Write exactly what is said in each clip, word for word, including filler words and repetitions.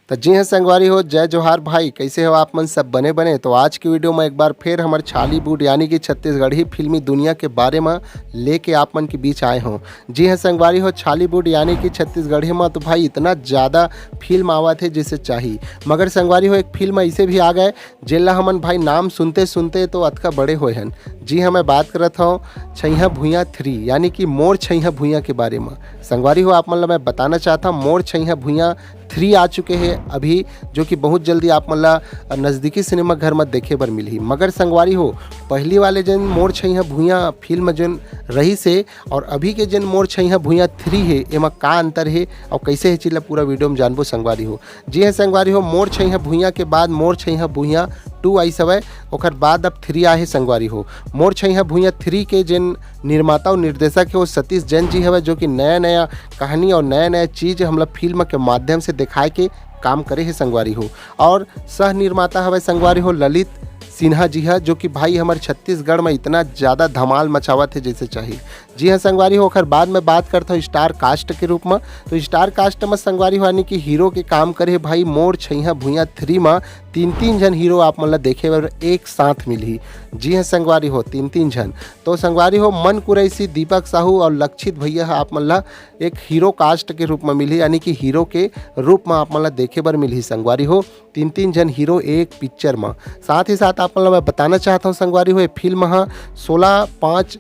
त जी हाँ संगवारी हो, जय जोहार भाई, कैसे हो आप मन? सब बने बने? तो आज की वीडियो में एक बार फिर हमर छालीवुड यानी कि छत्तीसगढ़ी फिल्मी दुनिया के बारे में लेके आप मन के बीच आए हों। जी हाँ संगवारी हो, छालीवुड यानी कि छत्तीसगढ़ी में तो भाई इतना ज़्यादा फिल्म आवत हे जैसे चाही, मगर संगवारी हो एक फिल्म ऐसे भी आ गए जेला हमन भाई नाम सुनते सुनते तो अतका बड़े होए हन। जी हाँ, मैं बात करत हौं छैहा भुइयां थ्री यानी कि मोर छैहा भुइयां के बारे में। संगवारी हो आप मन ला मैं बताना चाहत हौं मोर छैहा भुइयां थ्री आ चुके हे अभी, जो कि बहुत जल्दी आप मन ला नज़दीकी सिनेमा घर में देखे बर मिलही। मगर संगवारी हो, पहली वाले जेन मोर छैहा भुइयां फिल्म जेन रहिस हे और अभी के जेन मोर छैहा भुइयां थ्री हे, एमा का अंतर हे और कैसे हे चीज ला पूरा वीडियो में जानबो संगवारी हो। जी हाँ संगवारी हो, मोर छैहा भुइयां के बाद मोर छैहा भुइयां टू आइस हवय, ओकर बाद अब थ्री आए हे संगवारी हो। मोर छैहा भुइयां थ्री के जेन निर्माता और निर्देशक हे वो सतीश जैन जी हवय, जो कि नया नया कहानी और नया नया चीज हमला फिल्म के माध्यम से दिखाए के काम करे हे संगवारी हो। और सह निर्माता हवय संगवारी हो ललित सिन्हा जी ह, जो कि भाई हमर छत्तीसगढ़ में इतना ज़्यादा धमाल मचावत हे जैसे चाही। जी हाँ संगवारी हो, ओखर बाद में बात करत हौं स्टार कास्ट के रूप में। तो स्टार कास्ट में संगवारी हो यानी कि हीरो के काम करे हे भाई मोर छैहा भुइयां थ्री में तीन तीन झन हीरो आप मन ला देखे बर एक साथ मिलही। जी हाँ संगवारी हो, तीन तीन झन। तो संगवारी हो मन कुरैशी, दीपक साहू और लक्षित भैया ह आप मन ला एक हीरो कास्ट के रूप में मिलही, यानी कि हीरो के रूप में आप मन ला देखे बर मिलही संगवारी हो। तीन तीन झन हीरो एक पिक्चर में। साथ ही साथ आप मन ला मैं बताना चाहत हौं संगवारी हो, ये फिल्म ह सोलह पाँच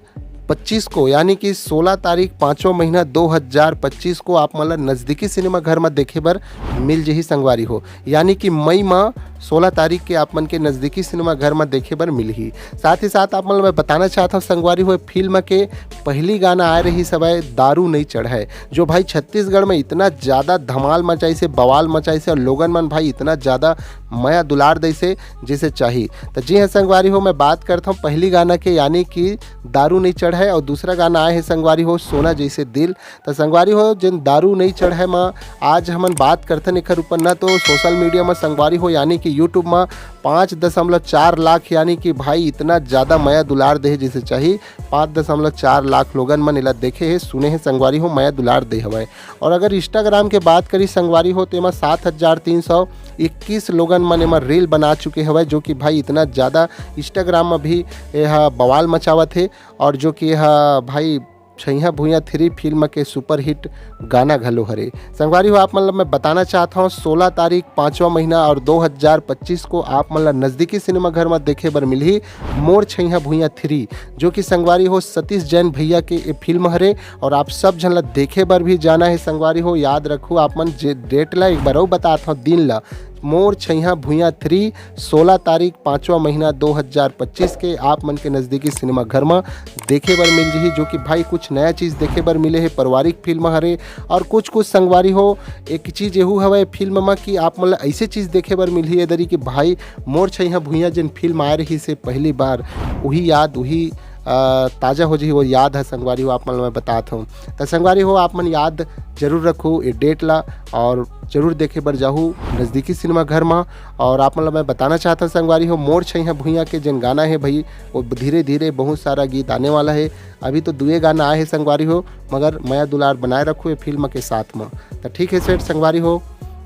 पच्चीस को यानी कि सोलह तारीख पाँचवा महीना दो हज़ार पच्चीस को आप मन ला नज़दीकी सिनेमा घर में देखे बर मिल जही संगवारी हो, यानी कि मई में सोलह तारीख के आप मन के नज़दीकी सिनेमा घर में देखे बर मिलही। साथ ही साथ आप मन ला मैं बताना चाहत हौं संगवारी हो, फिल्म के पहली गाना आए रहिस हवय दारू नइ चढ़य, जो भाई छत्तीसगढ़ में इतना ज़्यादा धमाल मचाइस हे, बवाल मचाइस हे और लोगन मन भाई इतना ज़्यादा मया दुलार देइस हे जैसे चाही। त जी हाँ संगवारी हो, मैं बात करत हौं पहली गाना के यानी कि दारू नइ चढ़य और दूसरा गाना आए हे संगवारी हो सोना जैसे दिल। त संगवारी हो जेन दारू नइ चढ़य म आज हमन बात करथन एखर ऊपर न, तो सोशल मीडिया म संगवारी हो यानी कि YouTube म पाँच दशमलव चार लाख यानी कि भाई इतना ज़्यादा मया दुलार दे हे जैसे चाही। पाँच दशमलव चार लाख लोगन मन एला देखे हे, सुने हे संगवारी हो, मया दुलार दे हवय। और अगर Instagram के बात करी संगवारी हो, तेमा सात हजार तीन सौ इक्कीस लोगन मन एमा रील बना चुके हवय, जो कि भाई इतना ज़्यादा Instagram में भी यह बवाल मचावत हे और जो कि यह भाई छैहा भुइयां थ्री फिल्म के सुपरहिट गाना घलो हरे। संगवारी हो, आप मन ला मैं बताना चाहत हौं, सोलह तारीख पाँचवा महीना और दो हज़ार पच्चीस को आप मन ला नज़दीकी सिनेमा घर में देखे बर मिलही मोर छैहा भुइयां थ्री, जो कि संगवारी हो सतीश जैन भैया के ये फिल्म हरे और आप सब झन ला देखे बर भी जाना हे संगवारी हो। याद रखू आप मन जे डेट ला, एक बार अउ बतात हौं दिन ला, मोर छैहा भुइयां थ्री सोलह तारीख पाँचवा महीना दो हज़ार पच्चीस के आप मन के नज़दीकी सिनेमा घर में देखे बर मिल जही, जो कि भाई कुछ नया चीज़ देखे बर मिले हे, पारिवारिक फिल्म हरे। और कुछ कुछ संगवारी हो, एक चीज़ एहू हवय फिल्म में कि आप मन ला ऐसे चीज़ देखे बर मिलही ए दरी कि भाई मोर छैहा भुइयां जेन फिल्म आए रहिस हे पहली बार, वही याद, वही अ, ताज़ा हो जही वो याद ह संगवारी हो, आप मन ल मैं बतात हौं। त संगवारी हो, आप मन याद जरूर रखू ये डेट ला और जरूर देखे बर जाहू नज़दीकी सिनेमा घर म। और आप मन ल मैं बताना चाहत हौं संगवारी हो, मोर छैहा भुइयां के जेन गाना हे भई, वो धीरे धीरे बहुत सारा गीत आने वाला हे। अभी तो दुए गाना आए हे संगवारी हो, मगर मया दुलार बनाए रखू ये फिल्म के साथ म। त ठीक हे सेठ संगवारी हो,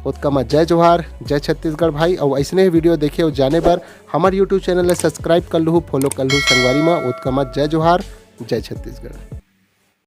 ओतका म जय जोहार, जय छत्तीसगढ़ भाई। और ऐसने ही वीडियो देखे और जाने बर हमर YouTube चैनल ला सब्सक्राइब कर लूहू, फॉलो कर लूहू संगवारी म। ओतका म जय जोहार, जय छत्तीसगढ़।